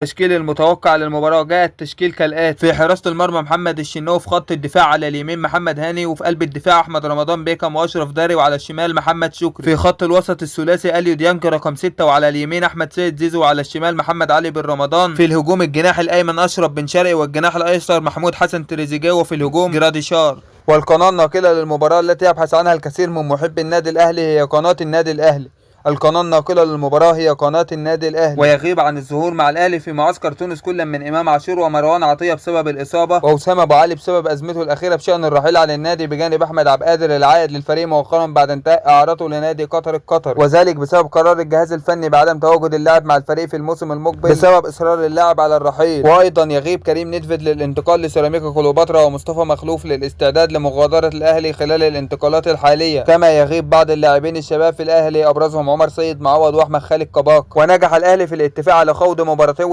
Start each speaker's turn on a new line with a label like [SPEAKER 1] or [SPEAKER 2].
[SPEAKER 1] التشكيل المتوقع للمباراة، جاء التشكيل كالآتي: في حراسة المرمى محمد الشناوي، في خط الدفاع على اليمين محمد هاني، وفي قلب الدفاع أحمد رمضان بيكم وأشرف داري، وعلى الشمال محمد شكري. في خط الوسط الثلاثي أليو ديانج رقم 6، وعلى اليمين أحمد سيد زيزو، وعلى الشمال محمد علي بن رمضان. في الهجوم الجناح الأيمن أشرف بن شرقي، والجناح الأيسر محمود حسن تريزيجيه، وفي الهجوم جراديشار. والقناة الناقلة للمباراة التي يبحث عنها الكثير من محبي النادي الأهلي هي قناة النادي الأهلي. القناة الناقلة للمباراة هي قناة النادي الأهلي. ويغيب عن الظهور مع الأهلي في معسكر تونس كل من إمام عاشور ومروان عطية بسبب الإصابة، وأسامة أبو علي بسبب أزمته الأخيرة بشأن الرحيل عن النادي، بجانب أحمد عبقادر العائد للفريق مؤخرا بعد انتهاء إعارته لنادي قطر القطر، وذلك بسبب قرار الجهاز الفني بعدم تواجد اللاعب مع الفريق في الموسم المقبل بسبب إصرار اللاعب على الرحيل. وأيضا يغيب كريم نيدفيد للانتقال لسيراميكا كليوباترا، ومصطفى مخلوف للاستعداد لمغادرة الأهلي خلال الانتقالات الحالية. كما يغيب بعض اللاعبين الشباب في الأهلي أبرزهم عمر سيد معوض واحمد خالد كباك. ونجح الاهلي في الاتفاق على خوض مباراتين